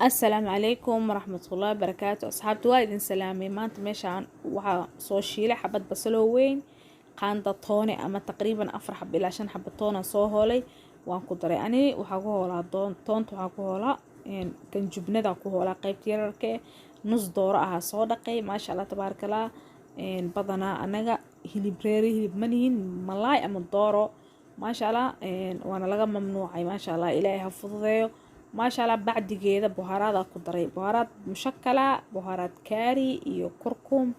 Asalaamu calaykum waraxmatullaahi wabarakaatu. Asxaabta, waa idin salaamay. Maanta meeshaan waxaa soo shiilay xabad basaloo weyn, qaanda toone ama taqriiban 4 xab ilaa 5 xaba toona soo hoolay, waan ku daray. Ani waxaa ku hoolaa toonta, waxaa ku hoolaa kan jubnada, ku hoolaa qaybta yararka eh. Nus dooro ahaa soo dhaqay. Maasha Allah, tabaarakallah. Badanaa anaga hilib reeri hilib malihin, malaay ama dooro, maasha Allah, waana laga mamnuucay. Maasha Allah, Ilaahay ha fududeeyo. Maasha Allah, bacdigeeda buhaaraadaa ku daray, buhaaraad mushakala, buhaaraad kaari iyo kurkum,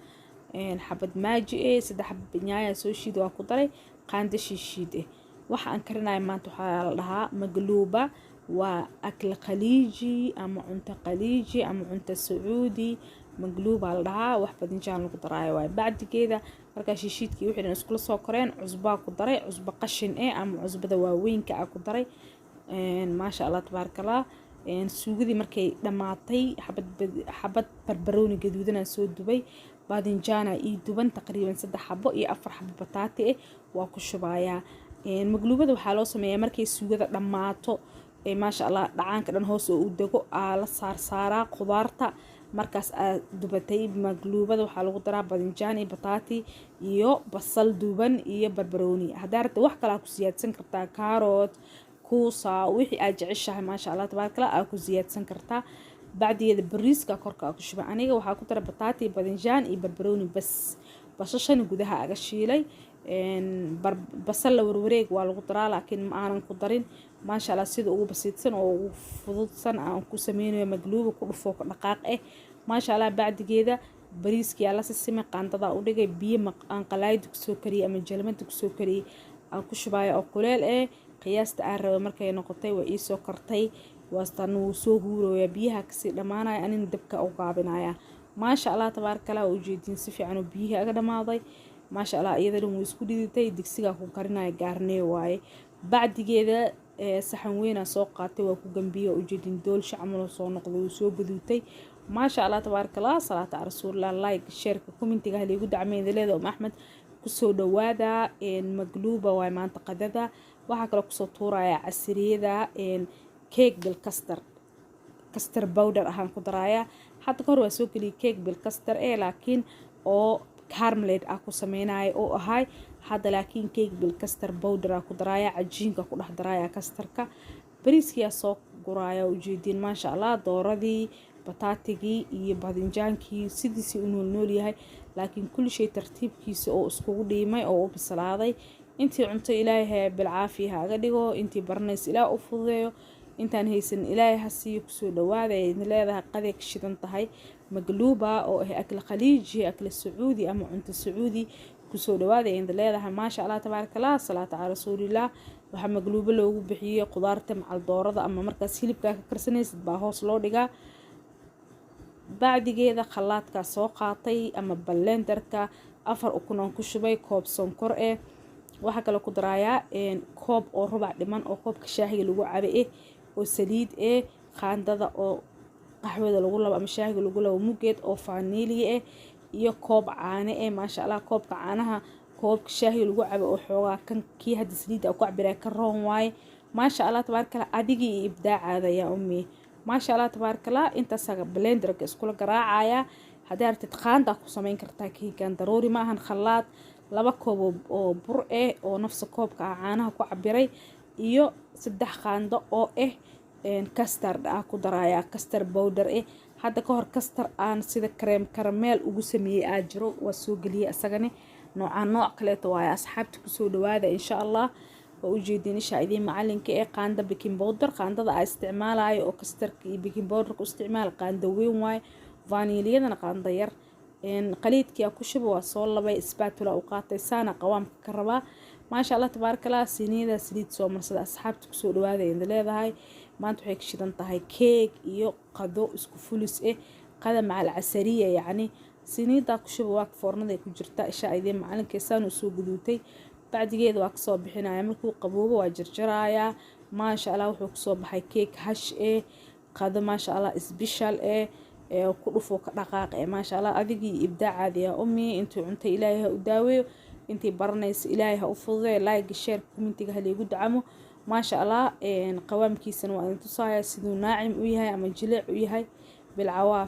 xabad maaji eh, 3 xabad nyaaya soo shiid waa ku daray, qaando shiishiid eh. Waxa aan karinayo maanta waxaa la dhahaa magluuba, waa akl khaliiji ama cunto khaliiji ama cunto sacuudi. Magluuba la dhahaa, wax badinjaan lagu daraayo waaye. Bacdigeeda markaa shiishiidkii wixii dhan iskula soo koreen, cusbaa ku daray, cusbo qashin eh ama cusbada waaweynka ah ku daray. Maasha Allah, tabaarakallah. Suugadii markay dhammaatay, xabad xabad barbarooni gaduudanaa soo dubay, baadinjaana ii duban, taqriiban 3 xabo iyo 4 xabo bataati ah waa ku shubayaa. Magluubada waxaa loo sameeyaa markay suugada dhammaato, maasha Allah, dhacaanka dhan hoos oo u dego, aa la saarsaaraa khudaarta markaas aad dubatay. Magluubada waxaa lagu daraa badinjaan iyo bataati iyo basal duban iyo barbarooni. Haddaa rabta, wax kale aa ku siyaadsan kartaa, kaarot, kuusa, wixii aad jeceshahay. Maasha Allah, tabaarakallah, aa ku siyaadsan kartaa. Bacdigeeda bariiska korka aa ku shubay. Aniga waxaa ku daray bataati, badinjaan iyo barbarooni bas, basashana gudaha aga shiilay. Basal la warwareeg waa lagu daraa, laakiin ma aanan ku darin. Maasha Allah, sida ugu basiidsan oo ugu fududsan aan ku sameynayo magluuba, ku dhufoo ka dhaqaaq eh. Maasha Allah, bacdigeeda bariiskii aa la sisimay, qaandadaa u dhigay, biyo aan qalaayada kusoo kariyey ama jalmada kusoo kariyey aan ku shubayo oo kuleel eh. Qiyaasta aan raba markay noqotay, waa iisoo kartay, waastan wuu soo huurooyaa, biyaha kasii dhammaanaya, anina dabka u gaabinaya. Maasha Allah, tabaarakallah, waa ujeediin, si fiican oo biyihii aga dhamaaday. Maasha Allah, iyada dhan wuu isku dhiditay. Digsigaa ku karinaya gaarnee waaye. Bacdigeeda saxan weynaa soo qaatay, waa ku gambiyey. Waa ujeedin, doolsha camal soo noqday, wuu soo gaduutay. Maasha Allah, tabaarakallah. Salaata cala rasuulillah. Like, shareka, commentiga haliigu dacmeyn. Leeda Um Axmed, kusoo dhawaada. Magluuba waay maanta qadada. Waxaa kaloo kusoo tuuraya casiriyada cake bil custard, custard powder ahaan ku daraaya. Hadda kahor waa soo geliyay cake bil custard ee, laakiin oo carmelate ah ku sameynaya oo ahay. Hadda laakiin cake bil custard powder ah ku daraaya, cajiinka ku dhex daraaya custardka. Bariiskiyaa soo guraaya, ujeediin. Maasha Allah, dooradii, bataatigii iyo badinjaankii sidiisii u nool nool yahay, laakiin kulli shay tartiibkiisa oo iskugu dhiimay oo u bislaaday. Intii cunto Ilaahay bilcaafiya ha aga dhigo, intii baranaysa Ilaah u fududeeyo, intaan haysan Ilaahay ha siiyo. Kusoo dhawaada ay idin leedahay. Qaday ka shidan tahay magluuba oo ah akla khaliiji, akla sacuudi ama cunto sacuudi. Kusoo dhawaada ay idin leedahay. Maasha Allah, tabaarakallah. Salaata calaa rasuulillah. Waxaa magluubo loogu bixiyey qudaarta macal doorada ama markaas hilibkaa ka karsanaysid baa hoos loo dhigaa. Bacdigeeda khalaadkaa soo qaatay ama blenderka, 4 ukun aan ku shubay, koob sonkor eh. Waxaa kaloo ku darayaa koob oo rubac dhiman oo koobka shaahiga lagu cabe eh oo saliid eh, qaandada oo qaxwada lagu labo ama shaahiga lagu labo mugeed oo faaniiliya eh, iyo koob caano eh. Maasha Allah, koobka caanaha koobka shaahiga lagu cabo oo xoogaa kan kii hadda saliidda ku cabiraa ka roon waaye. Maasha Allah, tabaarakallah. Adigii iyo ibdaacaada yaa ummi. Maasha Allah, tabaarakallah. Intaasaa blenderka iskula garaacaya. Haddii aragtid, qaandaa ku samayn kartaa keegan, daruuri ma ahan khalaad. 2 koob oo bur eh oo nafsa koobka ah caanaha ku cabiray iyo 3 qaando oo ah custard ah ku daraya, custard powder eh. Hadda ka hor custard aan sida cream caramel ugu sameeyey aa jiro, waa soo geliyey asagani, noocaan nooc kaleeto waaye. Asxaabta, kusoo dhawaada insha Allah. Waa ujeedin isha idiin macalinka ee qaanda baking powder, qaandada aa isticmaalayo oo custardka iyo baking powderka u isticmaal, qaanda weyn waaye. Vaniliyadana qaanda yar. Qaliidkii aa ku shuba, waa soo labay, spatula u qaatay, saana qawaamka ka rabaa. Maasha Allah, tabaarakallah. Siiniyada saliid soo marsada. Asxaabta, kusoo dhawaada idin leedahay. Maanta waxay ka shidan tahay keeg iyo qado isku fulis eh, qada macal casariya yacni. Siniidaa ku shuba, waa foornada ku jirta. Isha idiin macalinka saan uu soo guduutay. Bacdigeeda waa kasoo bixinaya, markuu qaboobo waa jarjarayaa. Maasha Allah, wuxuu kusoo baxay keeg hash eh, qado maasha Allah special eh, ee ku dhufoo ka dhaqaaq eh. Maasha Allah, adigii ibdaacaadi yaa ummi. Intuu cunta Ilaahay ha u daaweeyo, intii baranaysa Ilaahay ha u fududeeyo. Like, share, commentiga ha liigu dacamo. Maasha Allah, qawaamkiisana waa idin tusaaya siduu naacim u yahay ama jileec u yahay. Bilcawaaf.